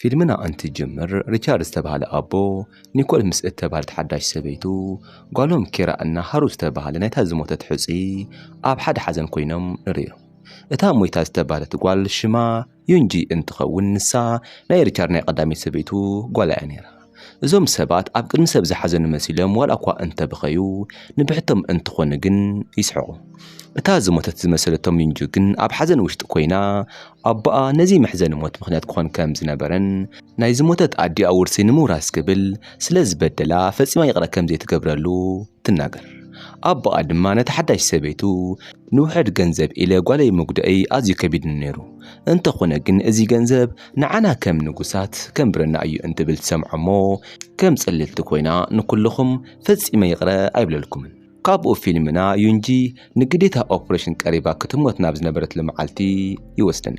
ፊልምና እንትጅምር፣ ሪቻርድ ዝተባህለ ኣቦ፣ ኒኮል ምስ እተባህለት ሓዳሽ ሰበይቱ፣ ጓሎም ኬራ እና ሃሩ ዝተባህለ ናይታ ዝሞተት ሕጹይ ኣብ ሓደ ሓዘን ኮይኖም ንርእዮም። እታ ሞይታ ዝተባህለት ጓል ሽማ ዩንጂ እንትኸውን፣ ንሳ ናይ ሪቻርድ ናይ ቀዳመይቲ ሰበይቱ ጓል እያ ነይራ። እዞም ሰባት ኣብ ቅድሚ ሰብ ዝሓዘኑ መሲሎም ዋላ እኳ እንተበኸዩ፣ ንብሕቶም እንተኾነ ግን ይስሕቑ። እታ ዝሞተት ዝመሰለቶም ዩንጂ ግን ኣብ ሓዘን ውሽጢ ኮይና፣ ኣቦኣ ነዚ መሕዘኒ ሞት ምኽንያት ክኾን ከም ዝነበረን፣ ናይ ዝሞተት ኣዲኣ ውርሲ ንምውራስ ክብል ስለ ዝበደላ ፈጺማ ይቕረ ከም ዘይትገብረሉ ትናገር። ኣቦኣ ድማ ነታ ሓዳሽ ሰበይቱ፣ "ንውሕድ ገንዘብ ኢለ ጓለይ ምጉዳእይ ኣዝዩ ከቢድኒ ነይሩ። እንተኾነ ግን እዚ ገንዘብ ንዓና ከም ንጉሳት ከንብረና እዩ" እንትብል ትሰምዖ እሞ፣ ከም ጽልልቲ ኮይና፣ "ንኩልኹም ፈጺመ ይቕረ ኣይብለልኩምን።" ካብኡ ፊልምና ዩንጂ ንግዴታ ኦፕሬሽን ቀሪባ ክትሞት ናብ ዝነበረትሉ መዓልቲ ይወስደና።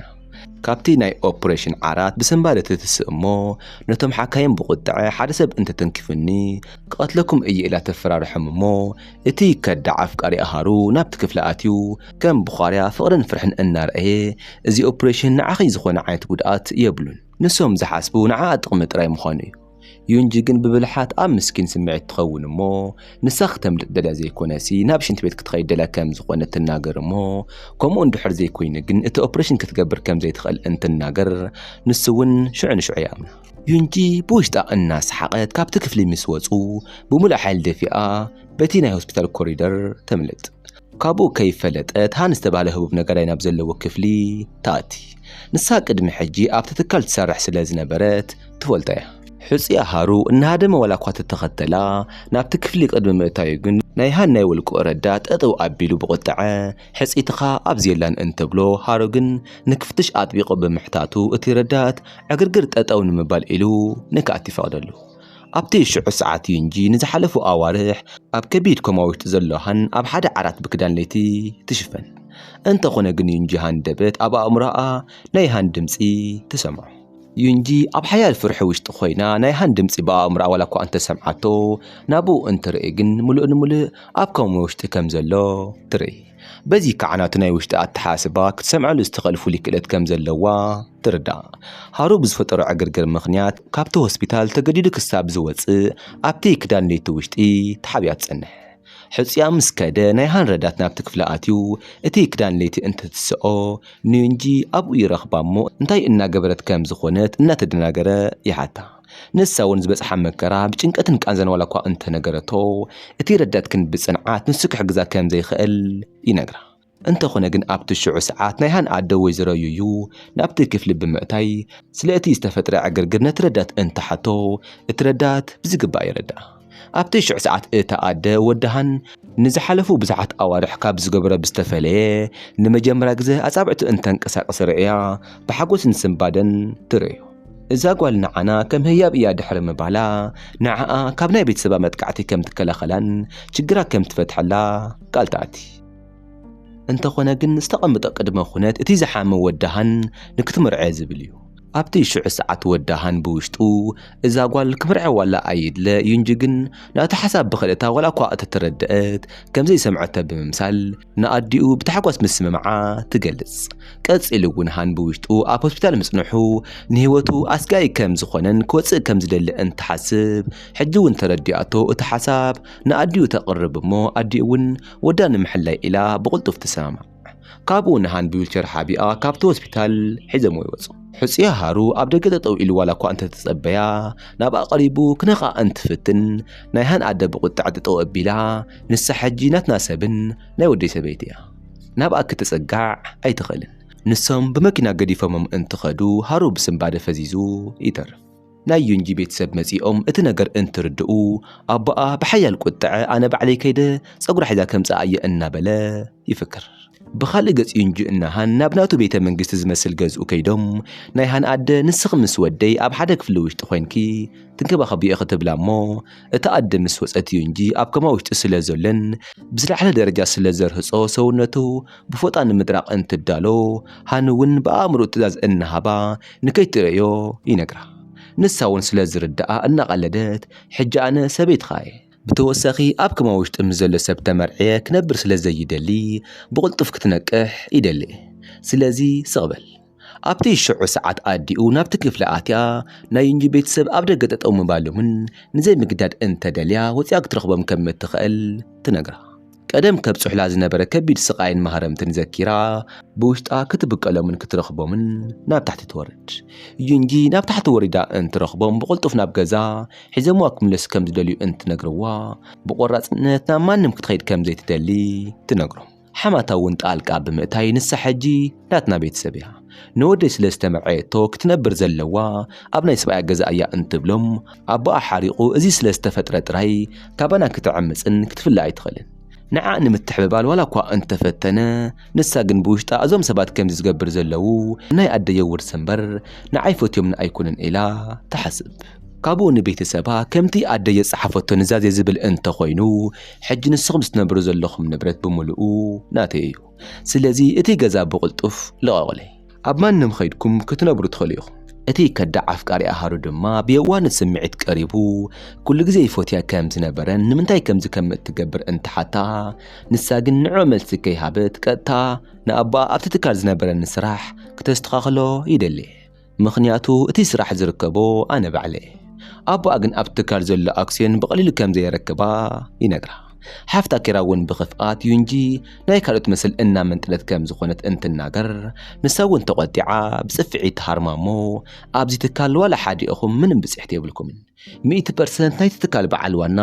ካብቲ ናይ ኦፕሬሽን ዓራት ብሰንባደ ትትስእ እሞ፣ ነቶም ሓካይም ብቁጥዐ፣ "ሓደ ሰብ እንተተንኪፉኒ ክቐትለኩም እየ" ኢላ ተፈራርሖም እሞ፣ እቲ ከዳዕ ኣፍቃሪ ኣሃሩ ናብቲ ክፍሊ ኣትዩ ከም ብዃርያ ፍቕርን ፍርሕን እናረኣየ፣ "እዚ ኦፕሬሽን ንዓኺ ዝኾነ ዓይነት ጉድኣት የብሉን። ንሶም ዝሓስቡ ንዓኣ ጥቕሚ ጥራይ ምዃኑ እዩ።" ዩንጂ ግን ብብልሓት ኣብ ምስኪን ስምዒት ትኸውን እሞ፣ ንሳ ክተምልጥ ደልያ ዘይኮነሲ ናብ ሽንት ቤት ክትኸይድ ደልያ ከም ዝኾነ ትናገር እሞ፣ ከምኡ እንድሕር ዘይኮይኑ ግን እቲ ኦፕሬሽን ክትገብር ከም ዘይትኽእል እንትናገር፣ ንሱ እውን ሽዑ ንሽዑ ይኣምና። ዩንጂ ብውሽጣ እናሰሓቐት ካብቲ ክፍሊ ምስ ወጹ፣ ብምሉእ ሓይሊ ደፊኣ በቲ ናይ ሆስፒታል ኮሪደር ተምልጥ። ካብኡ ከይፈለጠት ሃን ዝተባህለ ህቡብ ነጋዳይ ናብ ዘለዎ ክፍሊ ትኣቲ። ንሳ ቅድሚ ሕጂ ኣብቲ ትካል ትሰርሕ ስለ ዝነበረት ትፈልጦ እያ። ሕጹያ ሃሩ እናሃደመ ዋላ እኳ ተተኸተላ፣ ናብቲ ክፍሊ ቅድሚ ምእታዩ ግን ናይ ሃን ናይ ውልቁ ረዳት ጠጠው ኣቢሉ ብቁጥዐ፣ "ሕጽይትኻ ኣብዚ የላን" እንትብሎ፣ ሃሩ ግን ንክፍትሽ ኣጥቢቑ ብምሕታቱ፣ እቲ ረዳት ዕግርግር ጠጠው ንምባል ኢሉ ንክኣቲ ይፈቕደሉ። ኣብቲ ሽዑ ሰዓት ዩንጂ ንዝሓለፉ ኣዋርሕ ኣብ ከቢድ ኮማ ውሽጢ ዘሎ ሃን ኣብ ሓደ ዓራት ብክዳን ለይቲ ትሽፈን። እንተኾነ ግን ዩንጂ ሃንደበት ኣብ ኣእምሮኣ ናይ ሃን ድምጺ ትሰምዖ። ዩንጂ ኣብ ሓያል ፍርሒ ውሽጢ ኮይና ናይ ሃን ድምጺ ብኣእምሮኣ ዋላ እኳ እንተሰምዓቶ፣ ናብኡ እንትርኢ ግን ምሉእ ንምሉእ ኣብ ኮማ ውሽጢ ከም ዘሎ ትርኢ። በዚ ከዓ ናቱ ናይ ውሽጢ ኣተሓስባ ክትሰምዐሉ ዝተኽእል ፍሉይ ክእለት ከም ዘለዋ ትርዳእ። ሃሩ ብዝፈጠሮ ዕግርግር ምኽንያት ካብቲ ሆስፒታል ተገዲዱ ክሳብ ዝወጽእ ኣብቲ ክዳን ለይቲ ውሽጢ ተሓቢኣ ትጸንሕ። ሕጹያ ምስ ከደ ናይ ሃን ረዳት ናብቲ ክፍሊ ኣትዩ እቲ ክዳን ለይቲ እንተትስኦ ንዩንጂ ኣብኡ ይረኽባ እሞ እንታይ እናገበረት ከም ዝኾነት እናተደናገረ ይሓታ። ንሳ እውን ዝበጽሓ መከራ ብጭንቀትን ቃንዛን ዋላ እኳ እንተነገረቶ፣ እቲ ረዳት ግን ብጽንዓት ንሱ ክሕግዛ ከም ዘይኽእል ይነግራ። እንተኾነ ግን ኣብቲ ሽዑ ሰዓት ናይ ሃን ኣደ ወይዘሮ ዩዩ ናብቲ ክፍሊ ብምእታይ ስለ እቲ ዝተፈጥረ ዕግርግር ነቲ ረዳት እንትሓቶ፣ እቲ ረዳት ብዝግባእ ይረድኣ። ኣብቲ ሽዑ ሰዓት እታ ኣደ ወዲ ሃን ንዝሓለፉ ብዙሓት ኣዋርሕ ካብ ዝገበሮ ብዝተፈለየ፣ ንመጀመርያ ግዜ ኣጻብዕቱ እንተንቀሳቕስ ርእያ ብሓጎስን ስንባደን ትርእዮ። እዛ ጓል ንዓና ከም ህያብ እያ ድሕሪ ምባላ፣ ንዓኣ ካብ ናይ ቤተሰባ መጥቃዕቲ ከም ትከላኸላን ችግራ ከም ትፈትሐላ ቃል ትኣቲ። እንተኾነ ግን ዝተቐምጠ ቅድመ ኩነት እቲ ዝሓመ ወዲ ሃን ንክትምርዐ ዝብል እዩ። ኣብቲ ሽዑ ሰዓት ወዲ ሃን ብውሽጡ እዛ ጓል ክምርዐ ዋላ ኣይድለ፣ ዩንጂ ግን ናቱ ሓሳብ ብኸልእታ ዋላ እኳ እተተረደአት ከም ዘይሰምዐቶ ብምምሳል ንኣዲኡ ብታሕጓስ ምስምምዓ ትገልጽ። ቀጺሉ እውን ሃን ብውሽጡ ኣብ ሆስፒታል ምጽንሑ ንህይወቱ ኣስጋኢ ከም ዝኾነን ክወጽእ ከም ዝደሊ እንትሓስብ፣ ሕጂ እውን ተረዲኣቶ እቲ ሓሳብ ንኣዲኡ ተቕርብ እሞ ኣዲኡ እውን ወዳ ንምሕላይ ኢላ ብቕልጡፍ ትሰማማዕ። ካብኡ ንሃን ብዊልቸር ሓቢኣ ካብቲ ሆስፒታል ሒዘሞ ይወጹ። ሕጹያ ሃሩ ኣብ ደገ ጠጠው ኢሉ ዋላ እኳ እንተተጸበያ፣ ናብኣ ቀሪቡ ክነኽኣ እንትፍትን፣ ናይ ሃን ኣደ ብቁጥዐ ጠጠው ኣቢላ፣ "ንሳ ሕጂ ናትና ሰብን ናይ ወደይ ሰበይቲ እያ። ናብኣ ክትጽጋዕ ኣይትኽእልን።" ንሶም ብመኪና ገዲፎሞም እንትኸዱ፣ ሃሩ ብስንባደ ፈዚዙ ይተርፍ። ናይ ዩንጂ ቤተሰብ መጺኦም እቲ ነገር እንትርድኡ፣ ኣቦኣ ብሓያል ቁጥዐ "ኣነ ባዕለይ ከይደ ጸጉራ ሒዛ ከምጽኣ እየ" እናበለ ይፍክር። ብኻልእ ገጽ ዩንጂ እና ሃን ናብ ናቱ ቤተ መንግስቲ ዝመስል ገዝኡ ከይዶም፣ ናይ ሃን ኣደ "ንስኺ ምስ ወደይ ኣብ ሓደ ክፍሊ ውሽጢ ኮይንኪ ትንከባኸብዮ ኢኺ" ትብላ እሞ፣ እታ ኣደ ምስ ወጸት ዩንጂ ኣብ ኮማ ውሽጢ ስለ ዘሎን ብዝለዓለ ደረጃ ስለ ዘርህጾ ሰውነቱ ብፎጣ ንምጥራቕ እንትዳሎ፣ ሃን እውን ብኣእምሮኡ ትእዛዝ እናሃባ ንከይትርእዮ ይነግራ። ንሳ እውን ስለ ዝርድኣ እናቐለደት፣ "ሕጂ ኣነ ሰበይትኻ እየ። ብተወሳኺ ኣብ ኮማ ውሽጢ ምስ ዘሎ ሰብ ተመርዕየ ክነብር ስለ ዘይደሊ፣ ብቕልጡፍ ክትነቅሕ ይደሊ። ስለዚ ስቕ በል። ኣብቲ ሽዑ ሰዓት ኣዲኡ ናብቲ ክፍሊ ኣትያ፣ ናይ ዩንጂ ቤተሰብ ኣብ ደገ ጠጠው ምባሎምን ንዘይምግዳድ እንተደልያ ወፂኣ ክትረኽቦም ከም እትኽእል ትነግራ። ቀደም ከብፅሑላ ዝነበረ ከቢድ ስቓይን ማህረምትን ዘኪራ፣ ብውሽጣ ክትብቀሎምን ክትረኽቦምን ናብ ታሕቲ ትወርድ። ዩንጂ ናብ ታሕቲ ወሪዳ እንትረኽቦም ብቕልጡፍ ናብ ገዛ ሒዞምዋ ክምለሱ ከም ዝደልዩ እንትነግርዋ፣ ብቆራፅነት ናብ ማንም ክትኸይድ ከም ዘይትደሊ ትነግሮም። ሓማታ እውን ጣልቃ ብምእታይ፣ ንሳ ሕጂ ናትና ቤተሰብ እያ። ንወደይ ስለ ዝተመርዐየቶ ክትነብር ዘለዋ ኣብ ናይ ሰብኣያ ገዛ እያ እንትብሎም፣ ኣቦኣ ሓሪቑ እዚ ስለ ዝተፈጥረ ጥራይ ካባና ክትዕምፅን ክትፍለ ኣይትኽእልን። ንዓ ንምትሕብባል ዋላ እኳ እንተፈተነ፣ ንሳ ግን ብውሽጣ እዞም ሰባት ከምዚ ዝገብር ዘለዉ ናይ ኣደየ ውርሲ እምበር ንዓይ ፈትዮምኒ ኣይኮኑን ኢላ ትሓስብ። ካብኡ ንቤተሰባ ከምቲ ኣደየ ዝጸሓፈቶ ኑዛዜ ዝብል እንተኾይኑ፣ ሕጂ ንስኹም ዝትነብሩ ዘለኹም ንብረት ብምሉኡ ናተይ እዩ። ስለዚ እቲ ገዛ ብቕልጡፍ ልቐቑለይ። ኣብ ማንም ኸይድኩም ክትነብሩ ትኽእሉ ኢኹም። እቲ ከዳዕ ኣፍቃሪ ኣሃሩ ድማ ብየዋህነት ስምዒት ቀሪቡ፣ ኩሉ ግዜ ይፈትያ ከም ዝነበረን ንምንታይ ከምዚ ከም እትገብር እንትሓታ፣ ንሳ ግን ንዕኡ መልሲ ከይሃበት ቀጥታ ንኣቦኣ ኣብቲ ትካል ዝነበረኒ ስራሕ ክተስተኻኽሎ ይደሊ። ምኽንያቱ እቲ ስራሕ ዝርከቦ ኣነ ባዕለ እየ። ኣቦኣ ግን ኣብቲ ትካል ዘሎ ኣክስዮን ብቐሊሉ ከም ዘየረክባ ይነግራ። ሓፍታ ኪራ እውን ብኽፍኣት ዩንጂ ናይ ካልኦት መሰል እናመንጠለት ከም ዝኾነት እንትናገር፣ ንሳ እውን ተቖጢዓ ብጽፍዒ ትሃርማ እሞ፣ ኣብዚ ትካል ዋላ ሓዲእኹም ምንም ብጽሕቲ የብልኩምን። ሚእቲ ፐርሰንት ናይቲ ትካል በዓል ዋና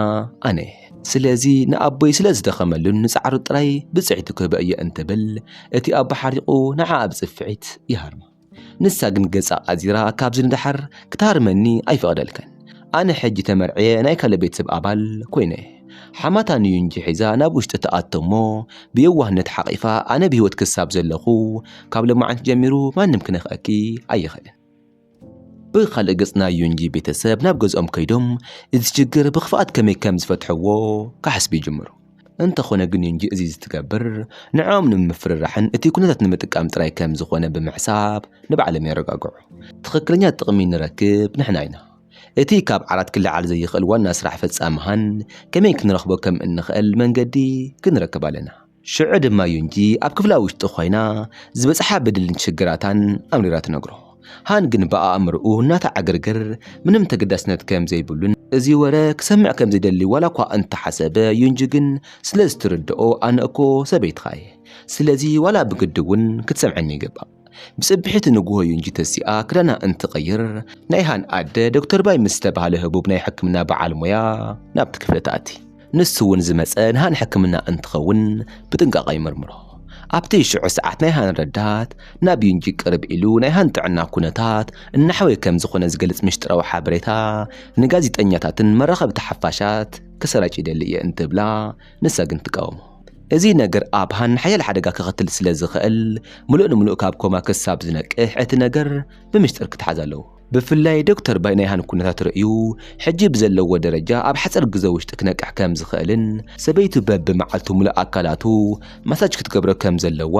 ኣነ እየ። ስለዚ ንኣቦይ ስለ ዝደኸመሉን ንጻዕሩ ጥራይ ብጽሕቲ ክህቦ እየ እንትብል፣ እቲ ኣቦ ሓሪቑ ንዓኣ ብጽፍዒት ይሃርማ። ንሳ ግን ገጻ ኣዚራ ካብዚ ንደሓር ክትሃርመኒ ኣይፈቕደልካን። ኣነ ሕጂ ተመርዕየ ናይ ካልእ ቤተሰብ ኣባል ኮይነ እየ። ሓማታ ንዩንጂ ሒዛ ናብ ውሽጢ ትኣቶ እሞ ብየዋህነት ሓቒፋ ኣነ ብህይወት ክሳብ ዘለኹ ካብ ሎማዓንቲ ጀሚሩ ማንም ክነኽኣኪ ኣይኽእልን። ብኻልእ ገጽ ናይ ዩንጂ ቤተሰብ ናብ ገዝኦም ከይዶም እዚ ሽግር ብኽፍኣት ከመይ ከም ዝፈትሕዎ ክሓስቡ ይጅምሩ። እንተኾነ ግን ዩንጂ እዚ ዝትገብር ንዕኦም ንምፍርራሕን እቲ ኩነታት ንምጥቃም ጥራይ ከም ዝኾነ ብምሕሳብ ንባዕሎም የረጋግዑ። ትኽክለኛ ጥቕሚ ንረክብ ንሕና ኢና። እቲ ካብ ዓራት ክለዓል ዘይኽእል ዋና ስራሕ ፈጻሚ ሃን ከመይ ክንረኽቦ ከም እንኽእል መንገዲ ክንረክብ ኣለና። ሽዑ ድማ ዩንጂ ኣብ ክፍላ ውሽጢ ኮይና ዝበጽሓ በደልን ሽግራታን ኣምሪራ ትነግሮ። ሃን ግን ብኣእምርኡ እናተዓገርገር ምንም ተገዳስነት ከም ዘይብሉን እዚ ወረ ክሰምዕ ከም ዘይደሊ ዋላ እኳ እንተሓሰበ፣ ዩንጂ ግን ስለ ዝትርድኦ ኣነ እኮ ሰበይትኻ እየ፣ ስለዚ ዋላ ብግዲ እውን ክትሰምዐኒ ይግባእ። ብጽብሒቲ ንግሆ ዩንጂ ተሲኣ ክዳና እንትቕይር ናይ ሃን ኣደ ዶክተር ባይ ምስ ዝተባህለ ህቡብ ናይ ሕክምና በዓል ሞያ ናብቲ ክፍሊ ትኣቲ። ንሱ እውን ዝመጸ ንሃን ሕክምና እንትኸውን ብጥንቃቐ ይምርምሮ። ኣብቲ ሽዑ ሰዓት ናይ ሃን ረዳት ናብ ዩንጂ ቅርብ ኢሉ ናይ ሃን ጥዕና ኩነታት እናሓወየ ከም ዝኾነ ዝገልጽ ምሽጥራዊ ሓበሬታ ንጋዜጠኛታትን መራኸብቲ ሓፋሻት ክሰራጭ ይደሊ እየ እንትብላ ንሳ ግን ትቃወሞ። እዚ ነገር ኣብ ሃን ሓያል ሓደጋ ከኸትል ስለ ዝኽእል ምሉእ ንምሉእ ካብ ኮማ ክሳብ ዝነቅሕ እቲ ነገር ብምሽጥር ክትሓዝ ኣለዎ። ብፍላይ ዶክተር ባይ ናይ ሃን ኩነታት ርእዩ ሕጂ ብዘለዎ ደረጃ ኣብ ሓፂር ግዘ ውሽጢ ክነቅሕ ከም ዝኽእልን ሰበይቱ በብመዓልቱ ሙሉእ ኣካላቱ ማሳጅ ክትገብሮ ከም ዘለዋ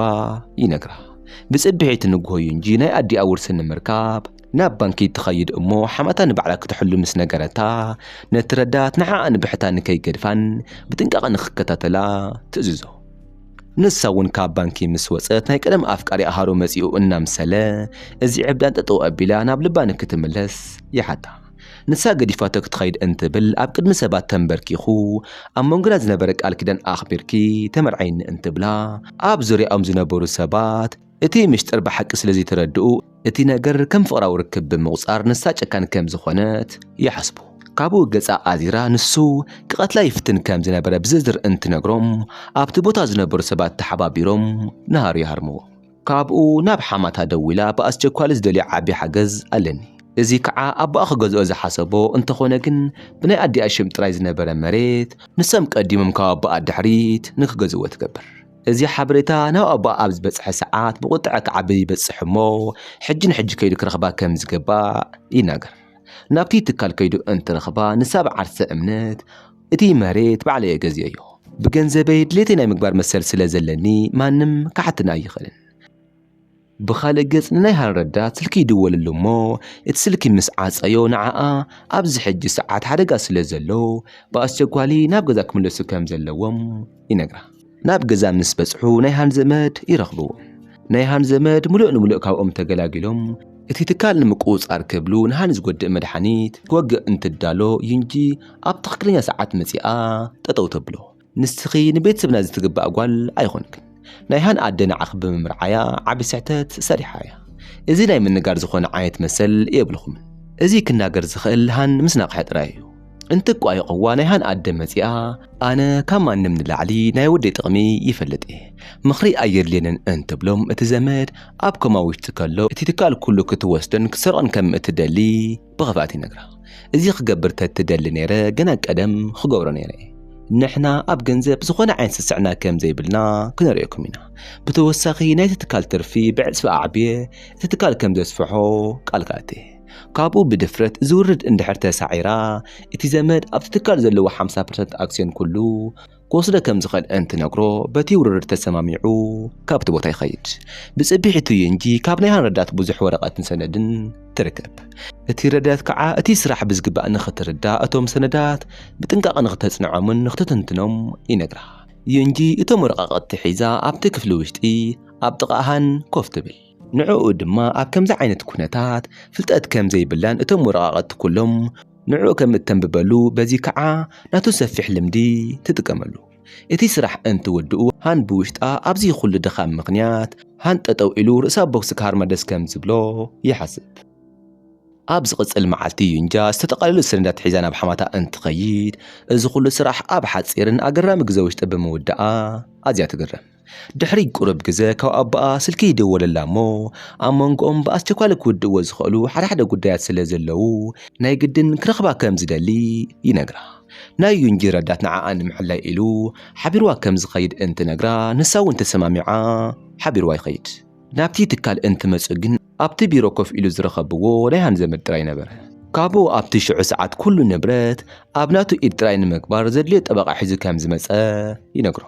ይነግራ። ብፅብሒቲ ንግሆ ዩንጂ ናይ ኣዲኣ ውርሲ ንምርካብ ናብ ባንኪ ትኸይድ እሞ ሓማታ ንባዕላ ክትሕሉ ምስ ነገረታ ነቲ ረዳት ንዓኣን ብሕታ ንከይገድፋን ብጥንቃቐ ንክከታተላ ትእዝዞ። ንሳ እውን ካብ ባንኪ ምስ ወጸት ናይ ቀደም ኣፍቃሪ ኣሃሩ መጺኡ እናምሰለ እዚ ዕብዳን ጠጠው ኣቢላ ናብ ልባ ንክትምለስ ይሓታ። ንሳ ገዲፋቶ ክትኸይድ እንትብል ኣብ ቅድሚ ሰባት ተንበርኪኹ ኣብ መንጎና ዝነበረ ቃል ኪዳን ኣኽቢርኪ ተመርዓይኒ እንትብላ ኣብ ዙርያኦም ዝነበሩ ሰባት እቲ ምሽጥር ብሓቂ ስለ ዘይተረድኡ እቲ ነገር ከም ፍቕራዊ ርክብ ብምቑጻር ንሳ ጨካን ከም ዝኾነት ይሓስቡ። ካብኡ ገጻ ኣዚራ ንሱ ክቐትላ ይፍትን ከም ዝነበረ ብዝርዝር እንትነግሮም ኣብቲ ቦታ ዝነበሩ ሰባት ተሓባቢሮም ንሃሩ ይሃርምዎ። ካብኡ ናብ ሓማታ ደዊላ ብኣስቸኳሊ ዝደልዮ ዓቢ ሓገዝ ኣለኒ። እዚ ከዓ ኣቦኣ ክገዝኦ ዝሓሰቦ እንተኾነ ግን ብናይ ኣዲኣ ሽም ጥራይ ዝነበረ መሬት ንሶም ቀዲሞም ካብ ኣቦኣ ድሕሪት ንክገዝእዎ ትገብር። እዚ ሓበሬታ ናብ ኣቦኣ ኣብ ዝበጽሐ ሰዓት ብቁጥዐ ክዓቢ ይበጽሕ እሞ ሕጂ ንሕጂ ከይዱ ክረኽባ ከም ዝግባእ ይናገር። ናብቲ ትካል ከይዱ እንትረኽባ ንሳ ብዓርሰ እምነት እቲ መሬት ባዕለይ እገዝኦዮ። ብገንዘበይ ድሌተይ ናይ ምግባር መሰል ስለ ዘለኒ ማንም ክሓትኒ ኣይኽእልን። ብኻልእ ገጽ ንናይ ሃን ረዳት ስልኪ ይድወለሉ እሞ እቲ ስልኪ ምስ ዓጸዮ ንዓኣ ኣብዚ ሕጂ ሰዓት ሓደጋ ስለ ዘሎ ብኣስቸኳሊ ናብ ገዛ ክምለሱ ከም ዘለዎም ይነግራ። ናብ ገዛ ምስ በጽሑ ናይ ሃን ዘመድ ይረኽብዎ። ናይ ሃን ዘመድ ምሉእ ንምሉእ ካብኦም ተገላጊሎም፣ እቲ ትካል ንምቁጽጻር ክብሉ ንሃን ዝጎድእ መድሓኒት ክወግእ እንትዳሎ፣ ዩንጂ ኣብ ትኽክለኛ ሰዓት መጺኣ ጠጠው ተብሎ። "ንስኺ ንቤተሰብና ዝትግባእ ጓል ኣይኾንክን። ናይ ሃን ኣደ ንዓኺ ብምምርዓያ ዓቢ ስሕተት ሰሪሓ እያ። እዚ ናይ ምንጋር ዝኾነ ዓይነት መሰል የብልኹምን። እዚ ክናገር ዝኽእል ሃን ምስ ናቕሐ ጥራይ እዩ።" እንትቋየቕዋ ናይ ሃን ኣደ መጺኣ፣ "ኣነ ካብ ማንም ንላዕሊ ናይ ወደይ ጥቕሚ ይፈልጥ እየ። ምኽሪ ኣየድልየንን" እንትብሎም፣ እቲ ዘመድ ኣብ ኮማ ውሽጢ ከሎ እቲ ትካል ኩሉ ክትወስዶን ክትሰርቖን ከም እትደሊ ብኽፍኣት ይነግራ። "እዚ ክገብር ተትደሊ ነይረ፣ ገና ቀደም ክገብሮ ነይረ እየ። ንሕና ኣብ ገንዘብ ዝኾነ ዓይነት ስስዕና ከም ዘይብልና ክነርእየኩም ኢና። ብተወሳኺ ናይቲ ትካል ትርፊ ብዕጽፊ ኣዕብየ እቲ ትካል ከም ዘስፍሖ ቃል ክኣቲ እየ።" ካብኡ ብድፍረት እዚ ውርርድ እንድሕር ተሳዒራ፣ እቲ ዘመድ ኣብቲ ትካል ዘለዎ ሓምሳ ፐርሰንት ኣክስዮን ኩሉ ክወስዶ ከም ዝኽእል እንትነግሮ፣ በቲ ውርርድ ተሰማሚዑ ካብቲ ቦታ ይኸይድ። ብጽብሒቱ ዩንጂ ካብ ናይ ሃን ረዳት ብዙሕ ወረቐትን ሰነድን ትርከብ። እቲ ረዳት ከዓ እቲ ስራሕ ብዝግባእ ንኽትርዳእ፣ እቶም ሰነዳት ብጥንቃቐ ንኽተጽንዖምን ንኽትትንትኖም ይነግራ። ዩንጂ እቶም ወረቓቕቲ ሒዛ ኣብቲ ክፍሊ ውሽጢ ኣብ ጥቓ ሃን ኮፍ ትብል። ንዕኡ ድማ ኣብ ከምዚ ዓይነት ኩነታት ፍልጠት ከም ዘይብላን እቶም ወረቓቕቲ ኩሎም ንዕኡ ከም እተንብበሉ፣ በዚ ከዓ ናቱ ሰፊሕ ልምዲ ትጥቀመሉ። እቲ ስራሕ እንትውድኡ፣ ሃን ብውሽጣ ኣብዚ ኩሉ ድኻም ምኽንያት ሃን ጠጠው ኢሉ ርእሳ ቦክሲ ክሃርማ ደስ ከም ዝብሎ ይሓስብ። ኣብ ዝቕጽል መዓልቲ ዩንጃ ዝተጠቓለሉ ሰነዳት ሒዛ ናብ ሓማታ እንትኸይድ፣ እዚ ኩሉ ስራሕ ኣብ ሓጺርን ኣገራሚ ግዜ ውሽጢ ብምውዳኣ ኣዝያ ትግረም። ድሕሪ ቁሩብ ግዜ ካብ ኣቦኣ ስልኪ ይድወለላ እሞ፣ ኣብ መንጎኦም ብኣስቸኳሊ ክውድእዎ ዝኽእሉ ሓደ ሓደ ጉዳያት ስለ ዘለዉ፣ ናይ ግድን ክረኽባ ከም ዝደሊ ይነግራ። ናይ ዩንጂ ረዳት ንዓኣ ንምሕላይ ኢሉ ሓቢርዋ ከም ዝኸይድ እንትነግራ፣ ንሳ እውን ተሰማሚዓ ሓቢርዋ ይኸይድ። ናብቲ ትካል እንትመጹ ግን፣ ኣብቲ ቢሮ ኮፍ ኢሉ ዝረኸብዎ ናይ ሃን ዘመድ ጥራይ ነበረ። ካብኡ ኣብቲ ሽዑ ሰዓት ኩሉ ንብረት ኣብ ናቱ ኢድ ጥራይ ንምግባር ዘድልዮ ጠበቓ ሒዙ ከም ዝመጸ ይነግሮ።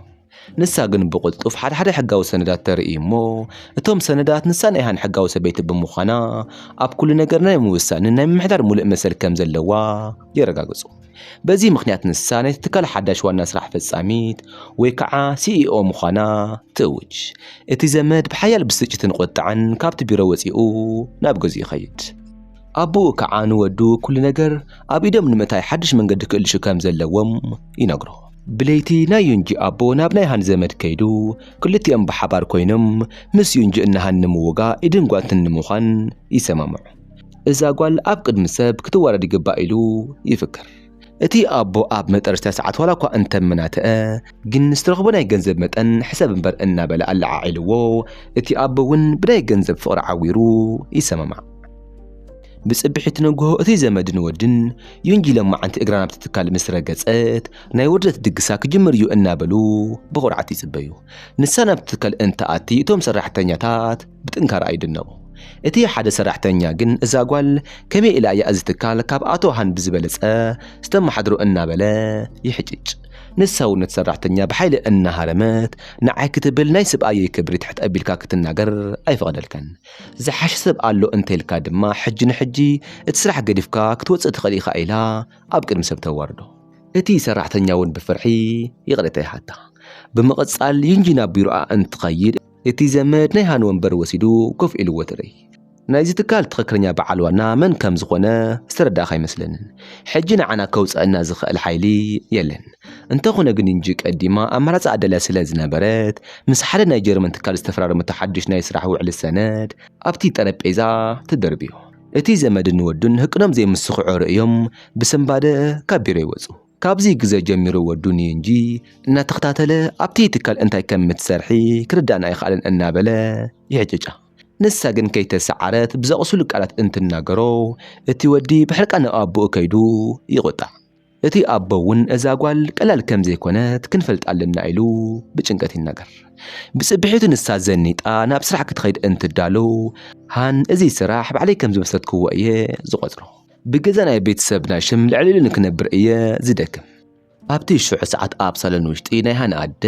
ንሳ ግን ብቕልጡፍ ሓደ ሓደ ሕጋዊ ሰነዳት ተርኢ እሞ፣ እቶም ሰነዳት ንሳ ናይ ሃን ሕጋዊ ሰበይቲ ብምዃና፣ ኣብ ኩሉ ነገር ናይ ምውሳንን ናይ ምምሕዳር ሙሉእ መሰል ከም ዘለዋ የረጋግጹ። በዚ ምኽንያት ንሳ ናይቲ ትካል ሓዳሽ ዋና ስራሕ ፈጻሚት ወይ ከዓ ሲኢኦ ምዃና ትእውጅ። እቲ ዘመድ ብሓያል ብስጭትን ቁጥዐን ካብቲ ቢሮ ወጺኡ ናብ ገዝኡ ይኸይድ። ኣቦኡ ከዓ ንወዱ ኩሉ ነገር ኣብ ኢዶም ንምእታይ ሓድሽ መንገዲ ክእልሹ ከም ዘለዎም ይነግሮ። ብለይቲ ናይ ዩንጂ ኣቦ ናብ ናይ ሃን ዘመድ ከይዱ፣ ክልቲኦም ብሓባር ኮይኖም ምስ ዩንጂ እናሃን ንምውጋ ኢድን ጓንትን ንምዃን ይሰማምዑ። እዛ ጓል ኣብ ቅድሚ ሰብ ክትዋረድ ይግባእ ኢሉ ይፍክር። እቲ ኣቦ ኣብ መጠረሽታ ሰዓት ዋላ እኳ እንተመናተአ፣ ግን ዝተረኽቦ ናይ ገንዘብ መጠን ሕሰብ እምበር እናበለ ኣለዓዒልዎ፣ እቲ ኣቦ እውን ብናይ ገንዘብ ፍቕሪ ዓዊሩ ይሰማማዕ። ብጽብሒት ንግሆ እቲ ዘመድን ወድን ዩንጂ ለማዓንቲ እግራ ናብቲ ትካል ምስ ረገጸት፣ ናይ ውርደት ድግሳ ክጅምር እዩ እናበሉ ብኹርዓት ይጽበዩ። ንሳ ናብቲ ትካል እንትኣቲ፣ እቶም ሰራሕተኛታት ብጥንካረኣ ይድነቑ። እቲ ሓደ ሰራሕተኛ ግን፣ "እዛ ጓል ከመይ ኢላ እያ እዚ ትካል ካብ ኣቶ ሃን ብዝበለጸ ዝተመሓድሮ?" እናበለ ይሕጭጭ። ንሳ እውን ነቲ ሰራሕተኛ ብሓይሊ እናሃረመት፣ "ንዓይ ክትብል ናይ ስብኣየይ ክብሪ ትሕት ኣቢልካ ክትናገር ኣይፈቕደልካን። ዝሓሸ ሰብ ኣሎ እንተኢልካ ድማ፣ ሕጂ ንሕጂ እቲ ስራሕ ገዲፍካ ክትወጽእ ትኽእል ኢኻ" ኢላ ኣብ ቅድሚ ሰብ ተዋርዶ። እቲ ሰራሕተኛ እውን ብፍርሒ ይቕሬታ ይሓታ። ብምቕጻል ዩንጂ ናብ ቢሮኣ እንትኸይድ፣ እቲ ዘመድ ናይ ሃን ወንበር ወሲዱ ኮፍ ኢልዎ ትርኢ። ናይዚ ትካል ትኽክለኛ በዓል ዋና መን ከም ዝኾነ ዝተረዳእካ ኣይመስለንን። ሕጂ ንዓና ከውጽኣና ዝኽእል ሓይሊ የለን። እንተኾነ ግን ዩንጂ ቀዲማ ኣማራጺ ኣዳልያ ስለ ዝነበረት፣ ምስ ሓደ ናይ ጀርመን ትካል ዝተፈራረመቶ ሓድሽ ናይ ስራሕ ውዕሊ ሰነድ ኣብቲ ጠረጴዛ ትደርብዮ። እቲ ዘመድን ወዱን ህቅኖም ዘይምስኽዖ ርእዮም ብስንባደ ካብ ቢሮ ይወጹ። ካብዚ ግዜ ጀሚሩ ወዱ ንዩንጂ እናተኸታተለ ኣብቲ ትካል እንታይ ከም እትሰርሒ ክርዳእና ኣይኸኣለን እናበለ ይሕጭጫ። ንሳ ግን ከይተሰዓረት ብዘቕስሉ ቃላት እንትናገሮ፣ እቲ ወዲ ብሕርቃን ናብ ኣቦኡ ከይዱ ይቑጣዕ። እቲ ኣቦ እውን እዛ ጓል ቀላል ከም ዘይኮነት ክንፈልጥ ኣለና ኢሉ ብጭንቀት ይናገር። ብጽብሒቱ ንሳ ዘኒጣ ናብ ስራሕ ክትኸይድ እንትዳሎ፣ ሃን፣ "እዚ ስራሕ ባዕለይ ከም ዝመስረትክዎ እየ ዝቖጽሮ። ብገዛ ናይ ቤተሰብና ሽም ልዕል ኢሉ ንክነብር እየ ዝደክም።" ኣብቲ ሽዑ ሰዓት ኣብ ሳሎን ውሽጢ ናይ ሃን ኣደ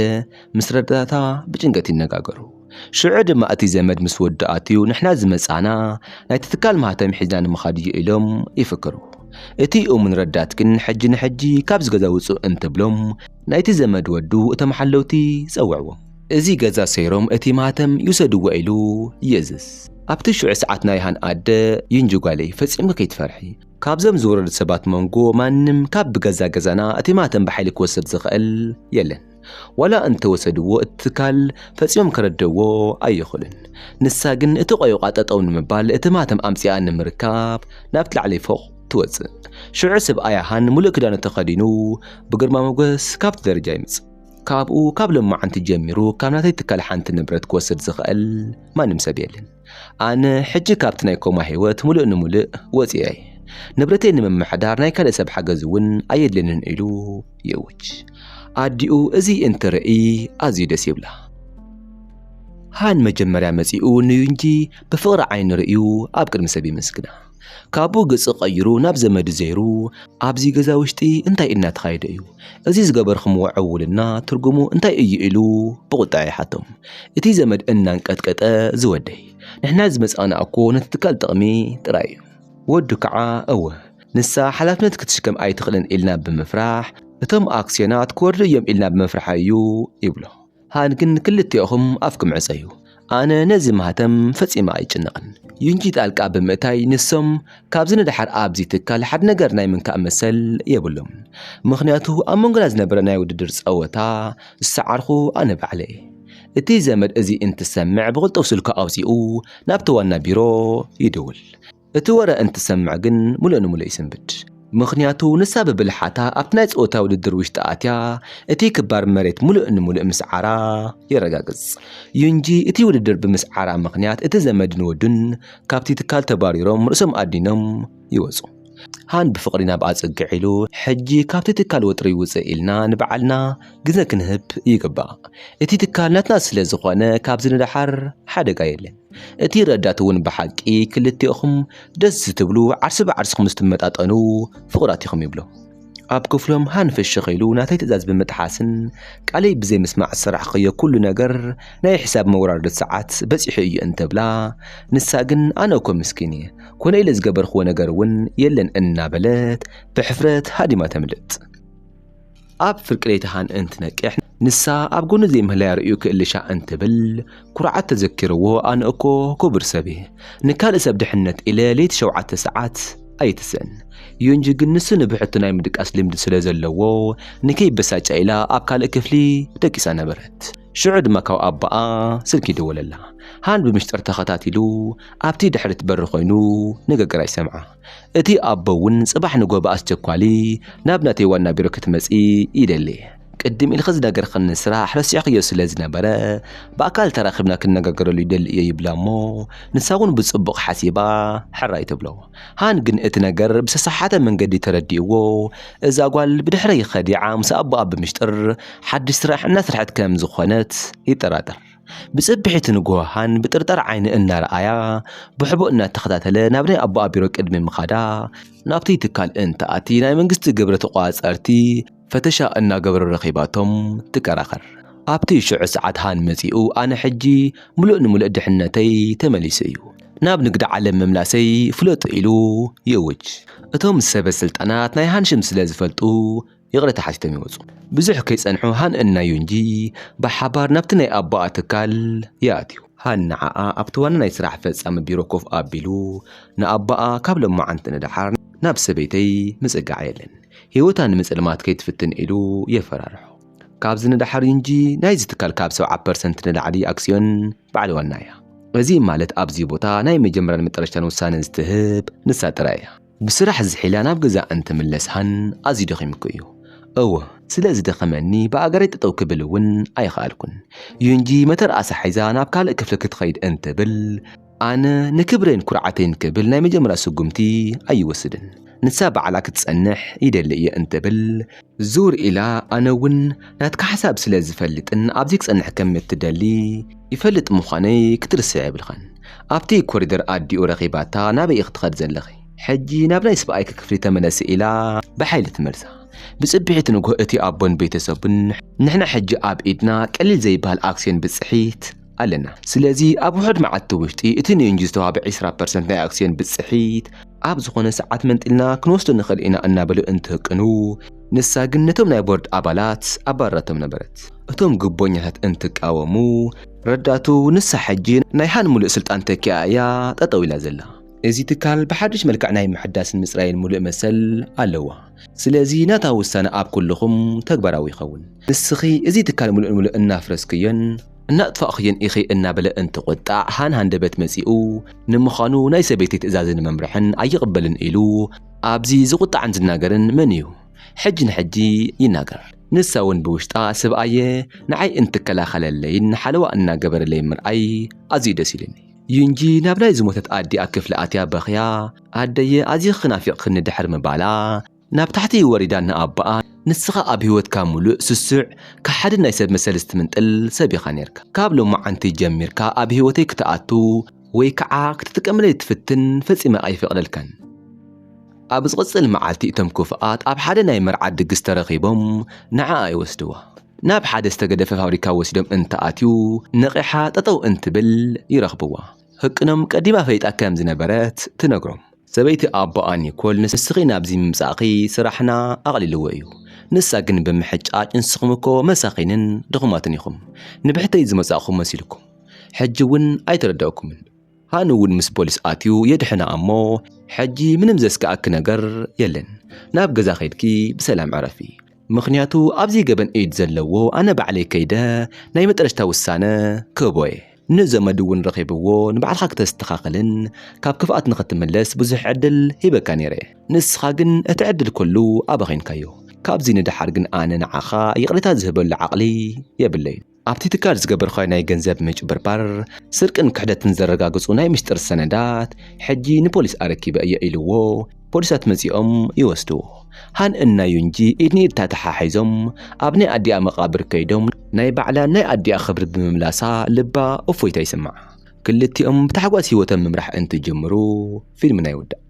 ምስ ረዳታ ብጭንቀት ይነጋገሩ። ሽዑ ድማ እቲ ዘመድ ምስ ወዱ ኣትዩ፣ "ንሕና ዝመጻና ናይቲ ትካል ማህተም ሒዝና ንምኻድ እዩ" ኢሎም ይፍክሩ። እቲ እሙን ረዳት ግን፣ "ሕጂ ንሕጂ ካብዚ ገዛ ውጹእ" እንትብሎም፣ ናይቲ ዘመድ ወዱ እቶም ሓለውቲ ጸውዕዎም። እዚ ገዛ ሰይሮም እቲ ማህተም ይውሰድዎ ኢሉ ይእዝዝ። ኣብቲ ሽዑ ሰዓት ናይ ሃን ኣደ፣ ይንጂ ጓለይ፣ ፈጺምኪ ከይትፈርሒ። ካብዞም ዝወረዱ ሰባት መንጎ ማንም ካብ ብገዛ ገዛና እቲ ማህተም ብሓይሊ ክወስድ ዝኽእል የለን። ዋላ እንተወሰድዎ እቲ ትካል ፈጺሞም ከረድእዎ ኣይኽእሉን። ንሳ ግን እቲ ቆይቋ ጠጠው ንምባል እቲ ማህተም ኣምጺኣ ንምርካብ ናብቲ ላዕለይ ፎቕ ትወጽእ። ሽዑ ሰብኣያ ሃን ሙሉእ ክዳኑ ተኸዲኑ ብግርማ ሞገስ ካብቲ ደረጃ ይመጽእ። ካብኡ ካብ ሎማዓንቲ ጀሚሩ ካብ ናተይ ትካል ሓንቲ ንብረት ክወስድ ዝኽእል ማንም ሰብ የለን። ኣነ ሕጂ ካብቲ ናይ ኮማ ህይወት ሙሉእ ንሙሉእ ወጺኤ እየ። ንብረተይ ንምምሕዳር ናይ ካልእ ሰብ ሓገዝ እውን ኣየድልየንን ኢሉ ይእውጅ። ኣዲኡ እዚ እንትርኢ ኣዝዩ ደስ ይብላ። ሃን መጀመርያ መጺኡ ንዩንጂ ብፍቕሪ ዓይኒ ርእዩ ኣብ ቅድሚ ሰብ የመስግና። ካብኡ ገጹ ቀይሩ ናብ ዘመዱ ዘይሩ፣ "ኣብዚ ገዛ ውሽጢ እንታይ እናተኻየደ እዩ? እዚ ዝገበርኩምዎ ዕውልና ትርጉሙ እንታይ እዩ?" ኢሉ ብቑጣ ይሓቶም። እቲ ዘመድ እናንቀጥቀጠ፣ "ዝወደይ፣ ንሕና ዝመጻእና እኮ ነቲ ትካል ጥቕሚ ጥራይ እዩ። ወዱ ከዓ፣ እወ፣ ንሳ ሓላፍነት ክትሽከም ኣይትኽእልን ኢልና ብምፍራሕ፣ እቶም ኣክስዮናት ክወርዱ እዮም ኢልና ብምፍራሕ እዩ" ይብሎ። ሃን ግን፣ "ክልቲኦኹም ኣፍኩም ዕጸዩ። ኣነ ነዚ ማህተም ፈጺመ ኣይጭነቕን። ዩንጂ ጣልቃ ብምእታይ ንሶም ካብዚ ንደሓር ኣብዚ ትካል ሓደ ነገር ናይ ምንካእ መሰል የብሎም። ምኽንያቱ ኣብ መንጎና ዝነበረ ናይ ውድድር ጸወታ ዝሰዓርኹ ኣነ ባዕለይ እየ።" እቲ ዘመድ እዚ እንትሰምዕ ብቕልጡፍ ስልኩ ኣውጺኡ ናብቲ ዋና ቢሮ ይድውል። እቲ ወረ እንትሰምዕ ግን ሙሉእ ንሙሉእ ይስንብድ። ምኽንያቱ ንሳ ብብልሓታ ኣብቲ ናይ ጸወታ ውድድር ውሽጢ ኣትያ እቲ ክባር መሬት ሙሉእ ንሙሉእ ምስዓራ የረጋግጽ። ዩንጂ እቲ ውድድር ብምስዓራ ምኽንያት እቲ ዘመድን ወዱን ካብቲ ትካል ተባሪሮም ርእሶም ኣዲኖም ይወጹ። ሃን ብፍቕሪ ናብኣ ጽግዕ ኢሉ፣ "ሕጂ ካብቲ ትካል ወጥሪ ውጽእ ኢልና ንባዕልና ግዘ ክንህብ ይግባእ። እቲ ትካል ናትና ስለ ዝኾነ ካብዚ ንደሓር ሓደጋ የለን። እቲ ረዳት እውን ብሓቂ ክልቲኦኹም ደስ ዝትብሉ ዓርሲ ብዓርስኹም ዝትመጣጠኑ ፍቑራት ኢኹም" ይብሎ። ኣብ ክፍሎም ሃን ፍሽኽ ኢሉ ናተይ ትእዛዝ ብምጥሓስን ቃለይ ብዘይምስማዕ ዝሰራሕክዮ ኩሉ ነገር ናይ ሕሳብ መወራረዲ ሰዓት በጺሑ እዩ እንትብላ፣ ንሳ ግን "ኣነ እኮ ምስኪን እየ፣ ኮነ ኢለ ዝገበርክዎ ነገር እውን የለን" እናበለት ብሕፍረት ሃዲማ ተምልጥ። ኣብ ፍርቂ ለይቲ ሃን እንትነቅሕ፣ ንሳ ኣብ ጎኑ ዘይምህላያ ርእዩ ክእልሻ እንትብል፣ ኩርዓት ተዘኪርዎ፣ "ኣነ እኮ ክቡር ሰብ እየ። ንካልእ ሰብ ድሕነት ኢለ ለይቲ ሸውዓተ ሰዓት ኣይትስእን። ዩንጂ ግን ንሱ ንብሕቱ ናይ ምድቃስ ልምዲ ስለ ዘለዎ፣ ንከይበሳጫ ኢላ ኣብ ካልእ ክፍሊ ደቂሳ ነበረት። ሽዑ ድማ ካብ ኣቦኣ ስልኪ ይድወለላ። ሃን ብምሽጥር ተኸታቲሉ፣ ኣብቲ ድሕሪት በሪ ኮይኑ ንግግራ ይሰምዓ። እቲ ኣቦ እውን ጽባሕ ንጎ ብኣስቸኳሊ ናብ ናተይ ዋና ቢሮ ክትመጺ ይደሊ። ቅድም ኢልኺ ዝነገርክኒ ስራሕ ረሲዕክዮ ስለ ዝነበረ፣ ብኣካል ተራኺብና ክንነጋገረሉ ይደሊ እየ" ይብላ እሞ፣ ንሳ እውን ብጽቡቕ ሓሲባ ሕራይ ትብሎ። ሃን ግን እቲ ነገር ብዝተሰሓተ መንገዲ ተረዲእዎ፣ እዛ ጓል ብድሕረይ ከዲዓ ምስ ኣቦኣ ብምሽጥር ሓድሽ ስራሕ እናሰርሐት ከም ዝኾነት ይጠራጠር። ብጽብሒቲ ንግሆ ሃን ብጥርጣር ዓይኒ እናረኣያ፣ ብሕቦ እናተኸታተለ ናብ ናይ ኣቦኣ ቢሮ ቅድሚ ምኻዳ፣ ናብቲ ትካል እንትኣቲ ናይ መንግስቲ ግብሪ ተቋጻጸርቲ ፈተሻ እናገበሩ ረኺባቶም ትከራኸር። ኣብቲ ሽዑ ሰዓት ሃን መጺኡ፣ "ኣነ ሕጂ ምሉእ ንምሉእ ድሕነተይ ተመሊሱ እዩ። ናብ ንግዲ ዓለም ምምላሰይ ፍለጡ" ኢሉ ይእውጅ። እቶም ሰበ ስልጣናት ናይ ሃን ሽም ስለ ዝፈልጡ፣ ይቕሬታ ሓቲቶም ይወጹ። ብዙሕ ከይጸንሑ ሃን እና ዩንጂ ብሓባር ናብቲ ናይ ኣቦኣ ትካል ይኣትዩ። ሃን ንዓኣ ኣብቲ ዋና ናይ ስራሕ ፈጻሚ ቢሮ ኮፍ ኣቢሉ፣ ንኣቦኣ ካብ ሎማዓንቲ ንደሓር ናብ ሰበይተይ ምጽጋዕ የለን፣ ህይወታ ንምጽልማት ከይትፍትን ኢሉ የፈራርሖ። ካብዚ ንደሓር ዩንጂ ናይዚ ትካል ካብ ሰብዓ ፐርሰንት ንላዕሊ ኣክስዮን ባዕሊ ዋና እያ። እዚ ማለት ኣብዚ ቦታ ናይ መጀመርያን መጠረሽታን ውሳነ ዝትህብ ንሳ ጥራይ እያ። ብስራሕ ዝሒላ ናብ ገዛ እንትምለስ ሃን ኣዝዩ ደኺሙኪ እዩ። እወ፣ ስለ ዝደኸመኒ ብኣገረይ ጠጠው ክብል እውን ኣይኸኣልኩን። ዩንጂ መተርኣሳ ሒዛ ናብ ካልእ ክፍሊ ክትኸይድ እንትብል፣ ኣነ ንክብረይን ኩርዓተይን ክብል ናይ መጀመርያ ስጉምቲ ኣይወስድን። ንሳ ባዕላ ክትጸንሕ ይደሊ እየ እንትብል፣ ዙር ኢላ፣ ኣነ እውን ናትካ ሓሳብ ስለ ዝፈልጥን ኣብዚ ክጸንሕ ከም እትደሊ ይፈልጥ ምዃነይ ክትርስዕ የብልኻን። ኣብቲ ኮሪደር ኣዲኡ ረኺባታ፣ ናበይ ኢኺ ትኸድ ዘለኺ? ሕጂ ናብ ናይ ሰብኣይኪ ክፍሊ ተመለሲ ኢላ ብሓይሊ ትመልሳ። ብጽብሒቲ ንግሆ እቲ ኣቦን ቤተሰቡን፣ ንሕና ሕጂ ኣብ ኢድና ቀሊል ዘይበሃል ኣክስዮን ብጽሒት ኣለና። ስለዚ ኣብ ውሑድ መዓልቲ ውሽጢ እቲ ንዩንጂ ዝተዋህበ ዒስራ ፐርሰንት ናይ ኣክስዮን ብጽሒት ኣብ ዝኾነ ሰዓት መንጢልና ክንወስዶ ንኽእል ኢና እናበሉ እንትህቅኑ፣ ንሳ ግን ነቶም ናይ ቦርድ ኣባላት ኣባረረቶም ነበረት። እቶም ግቦኛታት እንትቃወሙ፣ ረዳቱ ንሳ ሕጂ ናይ ሃን ሙሉእ ስልጣን ተኪኣ እያ ጠጠው ኢላ ዘላ። እዚ ትካል ብሓድሽ መልክዕ ናይ ምሕዳስን ምጽራይን ሙሉእ መሰል ኣለዋ። ስለዚ ናታ ውሳነ ኣብ ኩልኹም ተግባራዊ ይኸውን። ንስኺ እዚ ትካል ሙሉእ ንሙሉእ እናፍረስክዮን እናጥፋእኽዮን ኢኺ እናበለ እንትቑጣዕ፣ ሃን ሃንደበት መጺኡ፣ ንምዃኑ ናይ ሰበይቲ ትእዛዝን መምርሕን ኣይቕበልን ኢሉ ኣብዚ ዝቑጣዕን ዝናገርን መን እዩ? ሕጂ ንሕጂ ይናገር። ንሳ እውን ብውሽጣ፣ ሰብኣየ ንዓይ እንትከላኸለለይን ሓለዋ እናገበረለይ ምርኣይ ኣዝዩ ደስ ኢሉኒ። ዩንጂ ናብ ናይ ዝሞተት ኣዲኣ ክፍሊ ኣትያ በኽያ፣ ኣደየ ኣዚኺ ክናፊቕክኒ ድሕሪ ምባላ፣ ናብ ታሕቲ ወሪዳ ንኣቦኣ፣ ንስኻ ኣብ ህይወትካ ሙሉእ ስሱዕ፣ ከሓድን ናይ ሰብ መሰል እትምንጥል ሰብ ኢኻ ነርካ። ካብ ሎማዓንቲ ጀሚርካ ኣብ ህይወተይ ክትኣቱ ወይ ከዓ ክትጥቀመለይ ትፍትን ፈጺመ ኣይፈቕደልካን። ኣብ ዝቕጽል መዓልቲ እቶም ክፉኣት ኣብ ሓደ ናይ መርዓ ድግስ ተረኺቦም ንዓኣ ይወስድዋ። ናብ ሓደ ዝተገደፈ ፋብሪካ ወሲዶም እንትኣትዩ፣ ነቒሓ ጠጠው እንትብል ይረኽብዋ። ህቅኖም ቀዲማ ፈሊጣ ከም ዝነበረት ትነግሮም። ሰበይቲ ኣቦኣ ኒኮል፣ "ንስኺ ናብዚ ምምጻእኺ ስራሕና ኣቕሊልዎ እዩ። ንሳ ግን ብምሕጫጭ፣ ንስኹም እኮ መሳኺንን ድኹማትን ኢኹም። ንብሕተይ ዝመጻእኹም መሲልኩም። ሕጂ እውን ኣይተረዳእኩምን። ሃን እውን ምስ ፖሊስ ኣትዩ የድሕና እሞ፣ ሕጂ ምንም ዘስግኣኪ ነገር የለን። ናብ ገዛ ኸይድኪ ብሰላም ዕረፊ። ምኽንያቱ ኣብዚ ገበን ኢድ ዘለዎ ኣነ ባዕለይ ከይደ ናይ መጠረሽታ ውሳነ ክህቦ እየ። ንዘመድ እውን ረኺብዎ ንባዕልኻ ክተስተኻኽልን ካብ ክፍኣት ንኽትምለስ ብዙሕ ዕድል ሂበካ ነይረ። ንስኻ ግን እቲ ዕድል ኩሉ ኣባኺንካዮ። ካብዚ ንደሓር ግን ኣነ ንዓኻ ይቕሬታ ዝህበሉ ዓቕሊ የብለይን። ኣብቲ ትካል ዝገበርካዮ ናይ ገንዘብ ምጭብርባር፣ ስርቅን ክሕደትን ዘረጋግጹ ናይ ምሽጥር ሰነዳት ሕጂ ንፖሊስ ኣረኪበ እየ" ኢልዎ፣ ፖሊሳት መጺኦም ይወስድዎ። ሃን እና ዩንጂ ኢድ ንኢድ ተተሓሒዞም ኣብ ናይ ኣዲኣ መቓብር ከይዶም ናይ ባዕላን ናይ ኣዲኣ ክብሪ ብምምላሳ ልባ እፎይታ ይስምዓ። ክልቲኦም ብታሕጓስ ህይወቶም ምምራሕ እንትጅምሩ ፊልምና ይውዳእ።